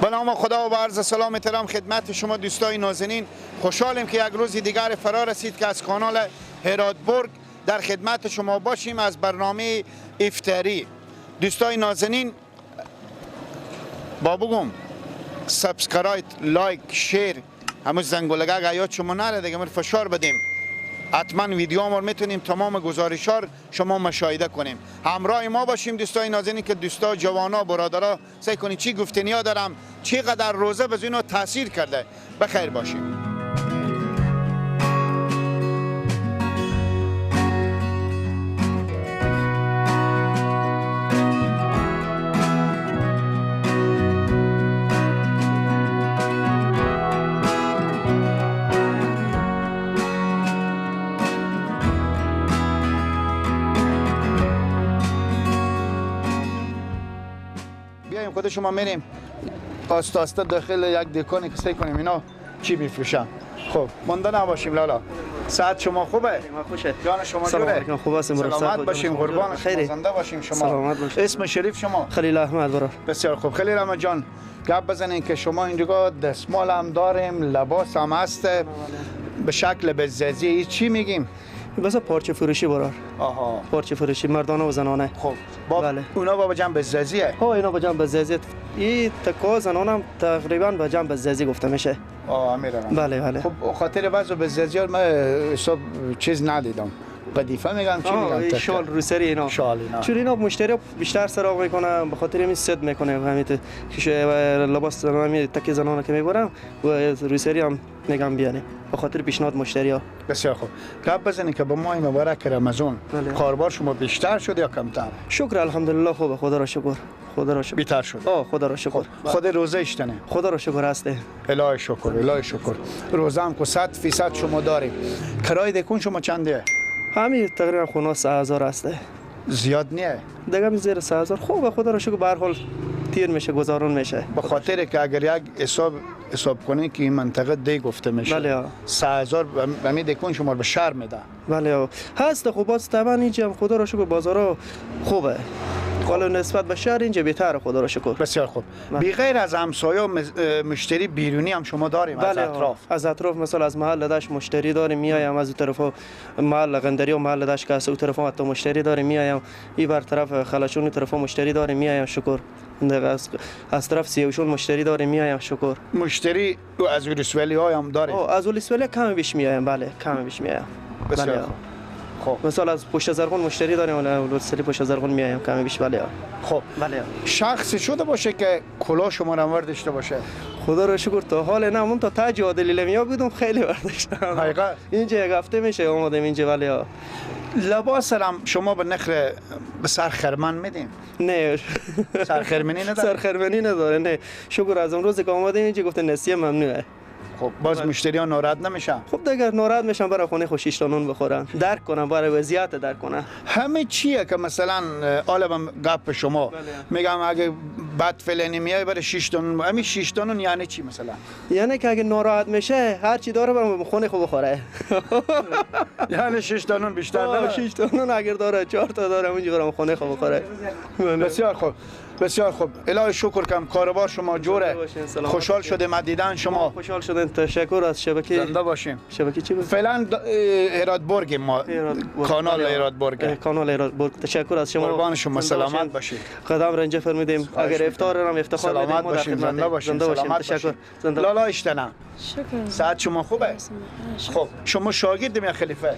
به نام خدا و با عرض سلام احترام خدمت شما دوستای نازنین، خوشحالیم که یک روز دیگر فرا رسید که از کانال هراتبرگ در خدمت شما باشیم از برنامه افطاری. دوستای نازنین با بگم subscribe، like، share، همون زنگولگه اگه یاد شما نره دیگه مر فشار بدیم. حتما ویدیو ما میتونیم تمام گزارش ها شما مشاهده کنیم. همراه ما باشیم دوستای نازنین که دوستا، جوانا، برادرا سعی کنید چی گفتنیا دارم، چقدر روزه به اینا تاثیر کرده. بخیر باشیم. خود شما میریم آسته آسته داخل یک دکانی که سعی کنیم اینا چی میفروشن. خب مونده نباشیم لالا. ساعت شما خوبه؟ خوشه. جان شما جوره؟ خوب هستیم. سلامت باشیم، قربان شما، زنده باشیم شما. سلامت باشیم. اسم شریف شما؟ خلیل احمد برو. بسیار خوب خلیل احمد جان، گپ بزنین که شما اینجا دستمال هم داریم، لباس هم هست به شکل بزازی، چی میگیم؟ بس پارچه فروشی برار. آها، پارچه فروشی مردانه و زنانه. خب با بله. اونا با جنب بزازیه؟ ها اینا با جنب بزازیه. این تکا زنانه هم تقریبا با جنب بزازی گفته میشه. آه امیرم. بله بله. خب خاطر بعضی بزازی ها من حساب چیز ندیدم. قدیفه میگم چی میگم؟ شال روسری اینا. شال اینا. چون اینا مشتری بیشتر سراغ میکنه به خاطر همین سد میکنه، همین که لباس زنانه تک زنانه که میبرم و روسری هم میگم بیانه به خاطر پیشنهاد مشتری ها. بسیار خوب. گپ بزنید که با ماه مبارک رمضان کاربار شما بیشتر شد یا کمتر؟ شکر الحمدلله خوبه، خدا را شکر. خدا را شکر. بیشتر شد. آه خدا را شکر. خود روزه اشتنه. خدا را شکر هسته. الهی شکر، الهی شکر. روزه هم که 100% شما داریم. کرای دکون شما چنده؟ همین تقریبا خونه 3000 هسته. زیاد نیه؟ دیگه زیر 3000 خوبه، خدا را شکر. به هر حال تیر میشه، گذارون میشه. به خاطر که اگر یک حساب کنی که این منطقه دی گفته میشه. بله. 3000 به می دکون شما به شهر میده. بله هست. خب باز طبعا اینجا هم خدا را شکر بازارا خوبه. حالا نسبت به شهر اینجا بهتره، خدا را شکر. بسیار خوب. بی غیر از همسایه مشتری بیرونی هم شما داریم؟ بله، از اطراف. از اطراف مثلا از محل داش مشتری داریم میایم، از اون طرف محل قندری و محل داش که از اون طرف حتی مشتری داریم میایم، این بر طرف خلشون طرف مشتری داریم میایم، شکر. از طرف سیوشون مشتری داریم میایم، شکر. مشتری از ولسوالی های هم داریم؟ از ولسوالی کم بیش میایم. بله کم بیش میایم. بسیار خوب. خب مثلا از پشت زرقون مشتری داریم، ولسوالی پشت زرقون میایم کمی بیش. بله. خب بله. شخصی شده باشه که کلاه شما را ورداشته باشه؟ خدا رو شکر تا حال نه، من تا تاج عادل میا بودم خیلی برداشتم. حقیقت اینجا یک هفته میشه اومدیم اینجا. ولی لباس هم شما به نخر به سرخرمن میدیم؟ نه سرخرمنی نداره. سرخرمنی نداره نه. شکر از اون روز که اومدیم اینجا گفته نسیه ممنوعه. خب باز مشتری ها ناراحت نمیشن؟ خب دیگه ناراحت میشن، برای خونه خوشیش نون بخورن، درک کنن، برای وضعیت درک کنن. همه چیه که مثلا عالم گپ شما بله. میگم اگه بد فلانی میای برای 6 تا نون، همین 6 تا نون یعنی چی مثلا؟ یعنی که اگه ناراحت میشه هر چی داره برای خونه خود بخوره. یعنی 6 تا نون بیشتر نه؟ 6 تا نون اگر داره 4 تا داره اونجا برای خونه خود بخوره. بسیار خوب. بسیار خوب. الهی شکر کم کاروبار شما جوره. خوشحال شده ما دیدن شما. خوشحال شدن. تشکر از شبکه. زنده باشیم. شبکه چی بود؟ فعلا هراتبرگ ما، کانال هراتبرگ. کانال هراتبرگ. تشکر از شما. قربان شما، سلامت باشید. قدم رنجه فرمودیم. اگر افطار هم افتخار بدیم. سلامت باشیم، زنده باشیم. سلامت تشکر. لالا اشتنا. شکر. ساعت شما خوبه؟ خب شما شاگرد یا خلیفه؟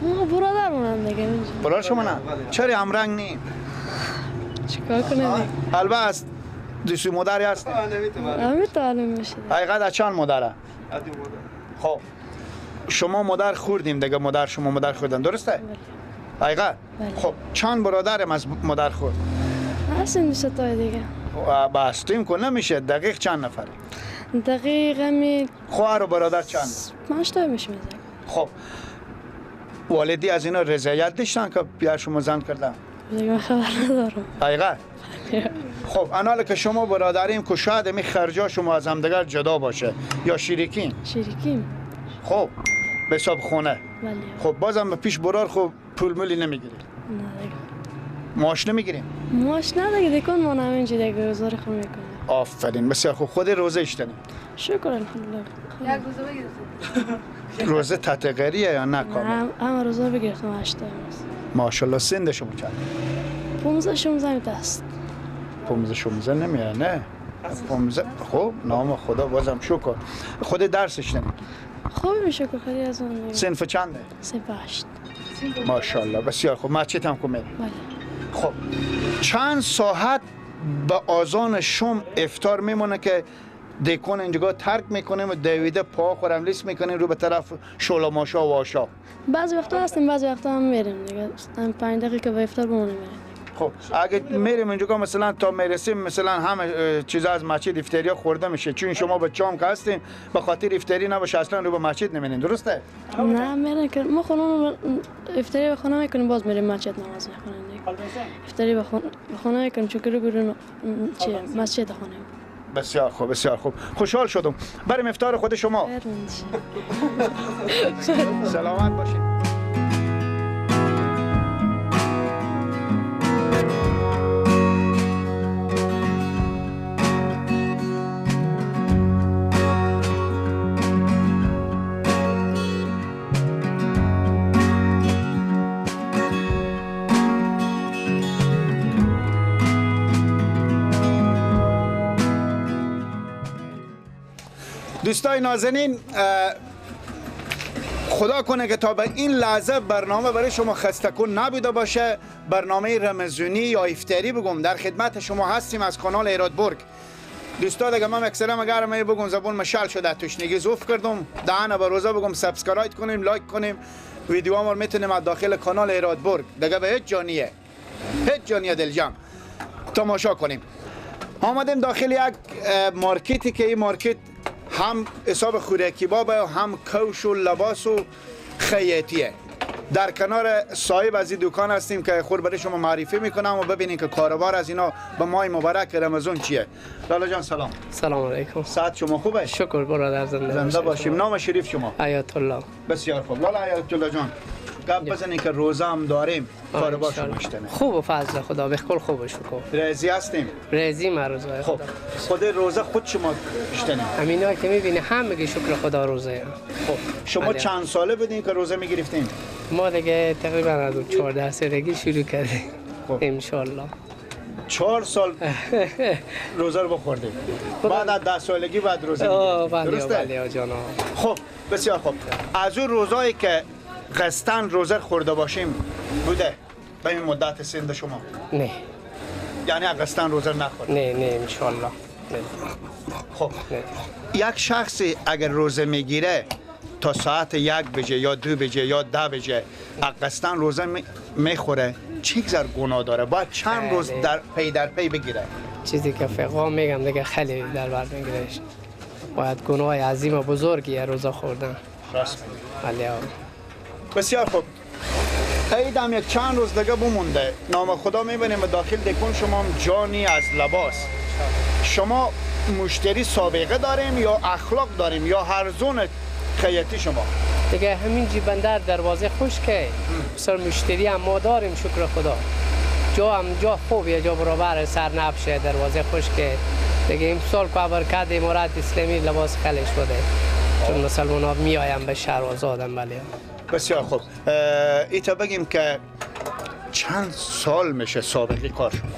ما برادرمونم دیگه. برادر شما نه؟ چرا همرنگ نیم؟ چیکار کنیم؟ البته از دوستی مادری هست؟ نمیتونم میشه. حقیقت از چند مادره؟ خب شما مادر خوردیم دیگه، مادر شما مادر خوردن درسته؟ حقیقت؟ خب چند برادرم از مادر خورد؟ هستیم دو تا دیگه. بستیم که نمیشه. دقیق چند نفره؟ دقیق می خواهر و برادر چند؟ 5 تا میشه. خب والدی از اینا رضایت داشتن که بیا شما زن کردن؟ دیگه من خبر ندارم. حقیقت؟ خب اناله که شما برادریم که شاید می خرجا شما از همدیگر جدا باشه یا شریکین؟ شریکیم. خب به حساب خونه. بله. خب بازم به پیش برار خب پول مولی نمیگیریم؟ نه دیگه. معاش نمیگیریم؟ معاش نه دیگه، دکان ما همینجا دیگه گزار خود میکنه. آفرین، بسیار خوب. خود روزه اشتنی؟ شکر الحمدلله. یک روزه بگرفتم. روزه تتقریه یا نه کامل؟ همه روزه بگرفتم 8 تا. ماشاءالله. سند شما چند؟ 15 16 است. 15 16 نمیاد نه؟ 15. خب نام خدا بازم شکر. خود درسش نمی؟ خوب میشه که خیلی از اون. صنف چنده؟ صنف 8. ماشاءالله، بسیار خوب. مسجد هم کمیل. بله. خب چند ساعت به آذان شم افطار میمونه که دکون اینجا ترک میکنیم و دویده پا خورم لیس میکنیم رو به طرف شولا ماشا و آشا؟ بعضی وقتا هستیم، بعضی وقتا هم میریم دیگه. 5 دقیقه به افطار بمونه میریم. خب اگه میریم اینجا مثلا تا میرسیم مثلا همه چیزا از مسجد افطاری خورده میشه، چون شما بچه‌ام که هستیم به خاطر افطاری نباشه اصلا رو به مسجد نمیرین، درسته؟ نه میریم که ما خونه افطاری به خونه میکنیم، باز میریم مسجد نماز میخونیم دیگه. افطاری به خونه میکنیم چون که رو برون چی مسجد خونه. بسیار خوب، بسیار خوب، خوشحال شدم. بریم افطار خود شما. سلامت باشید. دوستای نازنین، خدا کنه که تا به این لحظه برنامه برای شما خسته کن نبوده باشه. برنامه رمضانی یا افطاری بگم در خدمت شما هستیم از کانال هرات برگ. دوستا دیگه من اکثرا اگر من بگم زبون مشل شده تشنگی ضعف کردم، دهن به روزا بگم subscribe کنیم، like کنیم، ویدیو ما رو میتونیم از داخل کانال هرات برگ دیگه به هیچ جانیه، هیچ جانیه دلجان تماشا کنیم. آمدیم داخل یک market ی که این market هم حساب خوراکی بابا هم کوش و لباس و خیاطیه. در کنار صاحب از این دکان هستیم که خور برای شما معرفی میکنم و ببینید که کاروبار از اینا به ماه مبارک رمضان چیه. لالا جان سلام. سلام علیکم. ساعت شما خوبه؟ شکر برادر، زنده باشیم. نام شریف شما؟ حیات الله. بسیار خوب لالا حیات الله جان، گپ بزنید که روزه هم داریم، کاروبار شما اشتنه خوب و فضل خدا بخکل خوب و شکر. راضی هستیم؟ راضی ما روزه. خب خود روزه خود شما اشتنه همینا که میبینه همه شکر خدا روزه. خب شما چند ساله بودین که روزه میگرفتین؟ ما دیگه تقریبا از 14 سالگی شروع کردیم. خب ان شاء الله 4 سال روزه رو بخوردیم، بعد از 10 سالگی بعد روزه میگرفتیم، درسته؟ بله جانا. خب بسیار خوب. از اون روزایی که قصداً روزه خورده باشیم بوده به این مدت سند شما؟ نه. یعنی قصداً روزه نخورد؟ نه نه ان شاء الله. خب نه. یک شخصی اگر روزه میگیره تا ساعت 1 بجه یا 2 بجه یا 10 بجه قصداً روزه میخوره، چه گذر گناه داره؟ باید چند روز در پی در پی بگیره؟ چیزی که فقها میگم دیگه خیلی در بر میگیره، باید گناه عظیم و بزرگی روزه خوردن. راست میگی. بسیار خوب. عید هم یک چند روز دیگه بمونده، نام خدا میبینیم داخل دکون شما هم جانی از لباس. شما مشتری سابقه داریم یا اخلاق داریم یا هر زون خیاطی شما؟ دیگه همین جی بندر دروازه خشکه، بسیار مشتری هم ما داریم شکر خدا. جا هم جا خوب یه جا برابر سر نبشه، دروازه خشکه دیگه. امسال که برکت امارت اسلامی لباس خیلی شده، چون مسلمان ها میایم به شهر آزادم. بله بسیار خوب. ایتا بگیم که چند سال میشه سابقه کار شما؟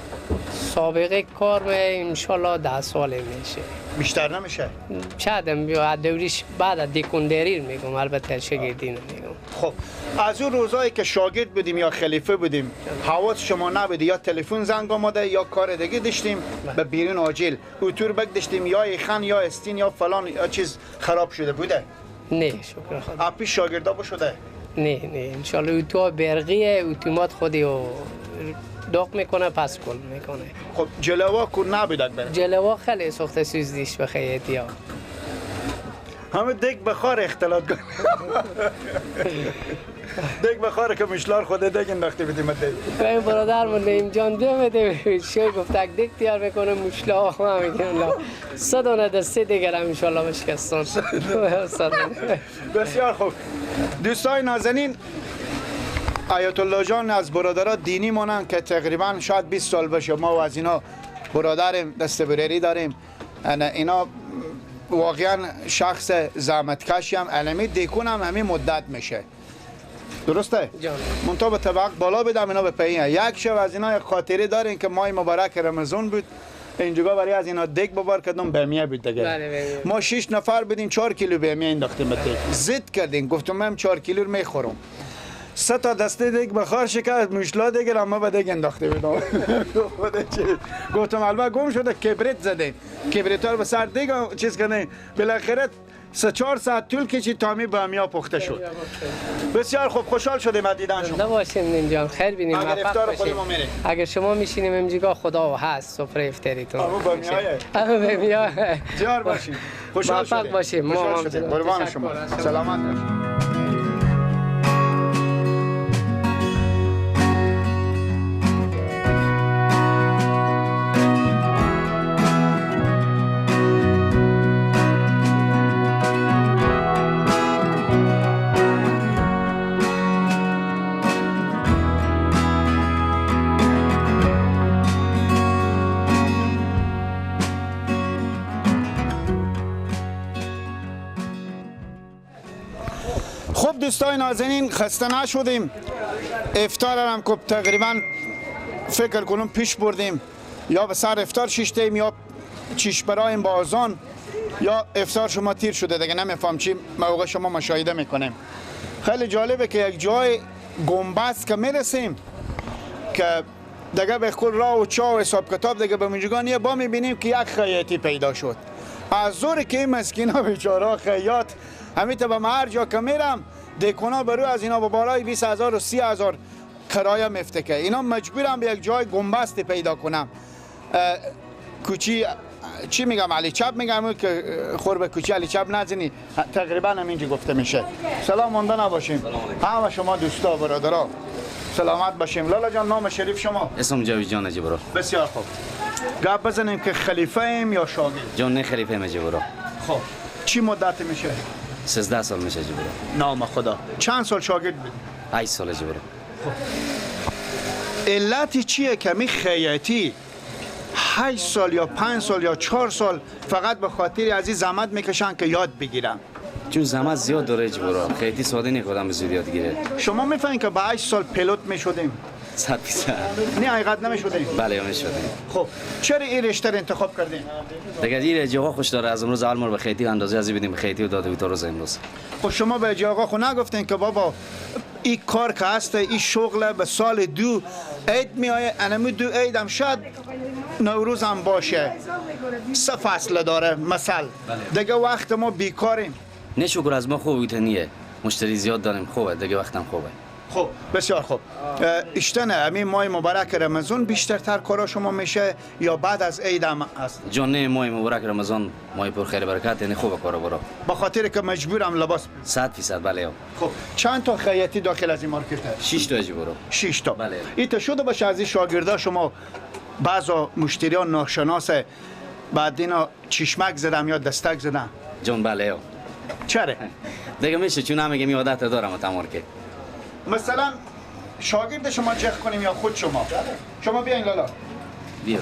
سابقه کار انشالله 10 سال میشه. بیشتر نمیشه؟ شاید دوریش بعد از دکوندری میگم، البته شاگردی نمیگم. خب از اون روزایی که شاگرد بودیم یا خلیفه بودیم حواس شما نبودی، یا تلفن زنگ آمده یا کار دیگه داشتیم به بیرون عاجل اتور بگ داشتیم، یا ایخن یا استین یا فلان یا چیز خراب شده بوده؟ نه شکر خدا. اپی شاگردا شده؟ نه نه انشالله اتو برقیه، اتومات خودی و داغ میکنه پس کل میکنه. خب جلوا کو نبودک بره؟ جلوا خیلی سوخته سوزدیش به خیاطی ها. همه دک بخار اختلاط کن. دک بخار که مشلار خود دک انداخته بدیم دک. این برادر من نیم جان ده شوی گفت دک تیار میکنه مشلا ها میگن صد دانه دسته دیگر هم انشالله مشکستان. بسیار خوب. دوستای نازنین، آیت الله جان از برادرها دینی مانند که تقریبا شاید 20 سال باشه ما و از اینا برادریم، دست بریری داریم. اینا واقعا شخص زحمتکشی هم علمی دیکون هم همین مدت میشه. درسته؟ منتها به طبق بالا بدم اینا به پایین. یک شب از اینا یک خاطره دارین که ماه مبارک رمضان بود، اینجا برای از اینا دیگ ببار کردم بامیه بود دیگه. بله. ما 6 نفر بودیم، 4 کیلو بامیه انداختیم به دیگ. زد کردیم، گفتم من 4 کیلو رو میخورم. 3 تا دسته دیگ بخار شکست، مشلا دیگه اما به دیگ انداخته بودم. گفتم البته گم شده، کبریت زدیم، کبریت رو به سر دیگ چیز کردیم. بالاخره 3-4 ساعت طول کشید تا می بامیه پخته شد. بسیار خوب، خوشحال شدیم از دیدن شما. زنده باشیم نیم جان، خیر بینیم، اگر افطار خودمون میریم. اگر شما میشینیم امجیگاه خدا هست سفره افطاریتون. آبو بامیه. آبو بامیه. جار باشیم. خوشحال شدیم. موفق باشیم. خوشحال شدیم. قربان شما. سلامت باشیم. خب دوستای نازنین، خسته نشدیم. افطار هم که تقریبا فکر کنم پیش بردیم، یا به سر افطار شیشتیم یا چیش برایم با آذان، یا افطار شما تیر شده دیگه، نمیفهم چی موقع شما مشاهده میکنیم. خیلی جالبه که یک جای گنبست که میرسیم که دیگه به کل راه و چا و حساب کتاب دیگه به منجگانیه، با میبینیم که یک خیاطی پیدا شد. از زور که این مسکینا بیچاره خیاط همین تا به هر جا که میرم دیکونا برو از اینا با بالای 20,000 و 30,000 کرایه مفته که اینا مجبورم به یک جای گنبست پیدا کنم. کوچی چی میگم، علی چپ میگم که خور به کوچی علی چپ نزنی، تقریبا همینجا گفته میشه. سلام مونده نباشیم همه شما دوستا برادرا، سلامت باشیم. لالا جان، نام شریف شما؟ اسم جاوید جان جبرا. بسیار خوب. گپ بزنیم که خلیفه ایم یا شاگرد؟ جان نه خلیفه ایم جبرا. خب چی مدت میشه؟ 13 سال میشه جبرا. نام خدا. چند سال شاگرد بودی؟ 8 سال جبرا. خب علت چیه که می خیاطی 8 سال یا 5 سال یا 4 سال فقط به خاطر از این زحمت میکشن که یاد بگیرن؟ چون زحمت زیاد داره جبرا، خیلی ساده نیست آدم زود یاد گیره. شما میفهمین که با 8 سال پلوت میشدیم؟ 100%. نه حقیقت نمیشدیم؟ بله میشدیم. خب چرا این رشته رو انتخاب کردین؟ دیگه این جاها خوش داره، از امروز اول ما به خیتی اندازه از بدیم به خیتی و داده تا روز امروز. خب شما به آقا خو نگفتین که بابا این کار که هست، این شغل به سال 2 عید میآیه، انمی 2 عید هم شاید نوروز هم باشه، 3 فصل داره مثل. دیگه وقت ما بیکاریم. نه شکر از ما خوب نیه، مشتری زیاد داریم، خوبه دیگه، وقتم خوبه. خب بسیار خوب. اشتنه همین ماه مبارک رمضان بیشتر تر کارا شما میشه یا بعد از عید هم هست؟ جان نه، ماه مبارک رمضان ماه پر خیر برکت، یعنی خوب کارا برا. به خاطر که مجبورم لباس 100% بله. خب چند تا خیاطی داخل از این مارکت هست؟ 6 تا برو. 6 تا. بله. این شده باشه از این شاگردا شما بعضا مشتریان ناشناس بعد اینا چشمک زدم یا دستک زدم؟ جان بله. چرا؟ دیگه میشه چون هم میگم عادت دارم تا مارکت. مثلا شاگرد شما چک کنیم یا خود شما؟ شما بیاین لالا. بیا.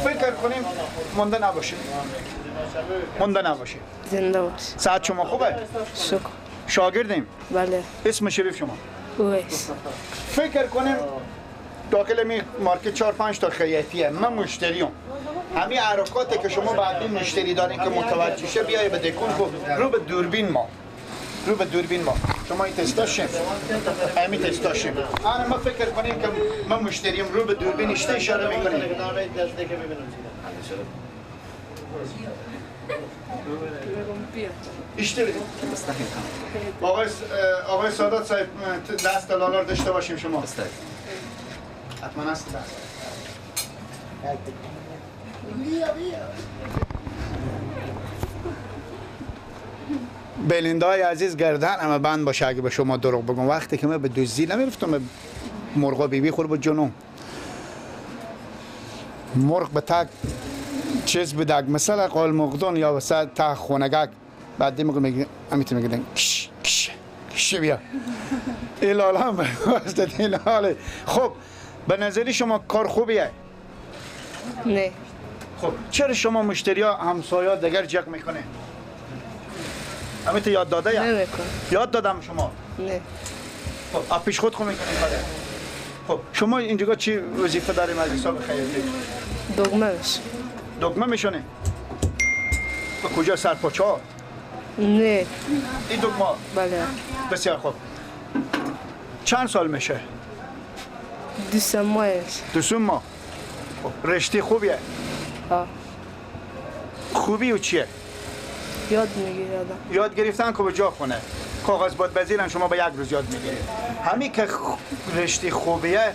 فکر کنیم مونده نباشه. مونده نباشه. زنده باش. ساعت شما خوبه؟ شکر. شاگردیم؟ بله. اسم شریف شما؟ اویس. فکر کنیم داخل می مارکت 4-5 تا خیاطیه، من مشتریم. همین حرکاتی که شما بعدی مشتری دارین که متوجه شه بیای به دکون کو رو به دوربین ما. رو به دوربین ما. شما این تستاشیم. همین تستاشیم. آره ما فکر کنیم که ما مشتریم، رو به دوربین اشته اشاره میکنیم. اشته آقای سادات صاحب دست لالا داشته باشیم شما. حتما هست دست. بلندای عزیز گردن اما بند باشه اگه به شما دروغ بگم. وقتی که من به دزدی نمیرفتم، مرغ بیبی خور بود جنون مرغ به تک چیز بدک مثلا قال مقدون یا وسط تا خونگک بعد میگم امیت میگن کش کش کش بیا ایلال هم واسه ایلال. خب به نظری شما کار خوبیه؟ نه. خب چرا شما مشتریا همسایه‌ها دیگر جک میکنه؟ همه یاد داده یا؟ نمیکنه. یاد دادم شما؟ نه. خب پیش خود خو میکنین کاره. خب شما اینجا چی وظیفه داریم از حساب خیاطی؟ دگمه میشه. دگمه میشونه؟ به کجا سرپاچه ها؟ نه. این دگمه؟ بله. بسیار خوب. چند سال میشه؟ 2 ماه. 2 ماه. خب رشته خوبیه؟ ها. خوبی و چیه؟ یاد میگیره آدم. یاد گرفتن که به جا خونه. کاغذ باد بزیرن شما به یک روز یاد میگیرید. همین که رشته خوبیه،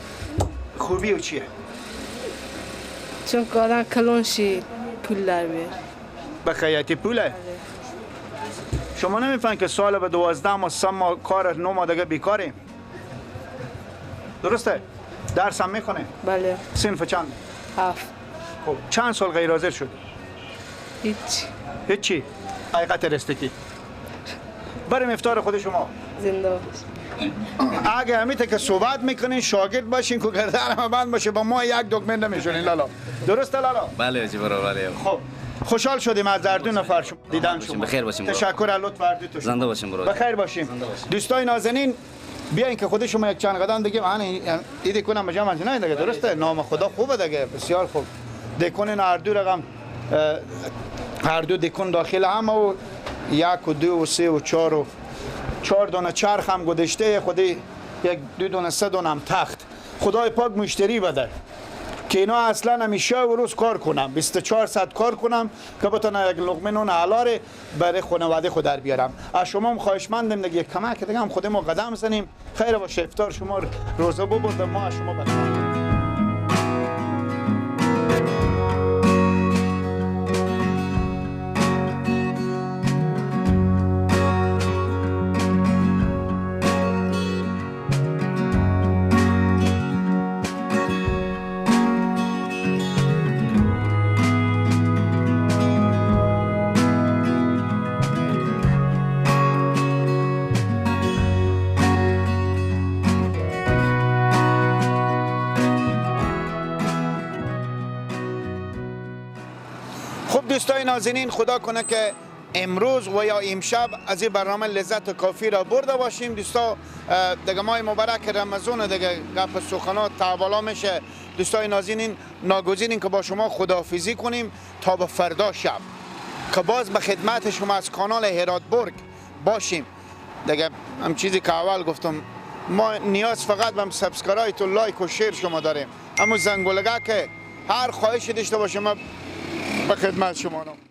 خوبی و چیه؟ چون که آدم کلون شی پول در بیاره. به خیاطی پوله؟ شما نمیفهم که سال به 12 ماه 3 ماه کار 9 ماه دیگه بیکاریم. درسته؟ درس هم میخونه؟ بله. صنف چند؟ 7. خب چند سال غیر حاضر شد؟ هیچ. هیچی؟ حقیقت رستگی. بریم افطار خود شما. زنده باش. اگه همیته که صحبت میکنین شاگرد باشین که گردن هم بند باشه با ما یک دکمه نمیشونین لالا. درسته لالا؟ بله جی بله. خب خوشحال شدیم از هر دو نفر شما دیدن شما. بخیر باشیم. تشکر از لطف هر دو تا. زنده باشیم برو. بخیر باشیم. دوستای نازنین بیاین که خود شما یک چند قدم دیگه من ایده کنم بجام از نه دیگه درسته؟ نام خدا خوبه دیگه بسیار خوب. دکون هر دو رقم هر دو دکون داخل هم و 1 و 2 و 3 و 4 و 4 دانه چرخ هم گذاشته خودی 1 2 دانه 3 دانه هم تخت. خدای پاک مشتری بده که اینا اصلا همیشه و روز کار کنم 24 ساعت کار کنم که بتونم یک لقمه نون حلال برای خانواده خود در بیارم. از شما هم خواهشمندم دیگه کمک دیگه هم خودمون قدم زنیم. خیر باشه. افطار شما روزه ببردم ما از شما بخیر. دوستای نازنین خدا کنه که امروز و یا امشب از این برنامه لذت کافی را برده باشیم. دوستا دیگه ماه مبارک رمضان دیگه گپ سخنات تعوالا میشه. دوستای نازنین ناگزیریم که با شما خداحافظی کنیم تا به فردا شب که باز به خدمت شما از کانال هرات برگ باشیم. دیگه هم چیزی که اول گفتم ما نیاز فقط به subscribe و like و share شما داریم، اما زنگولگه که هر خواهشی داشته باشه ما به خدمت شما.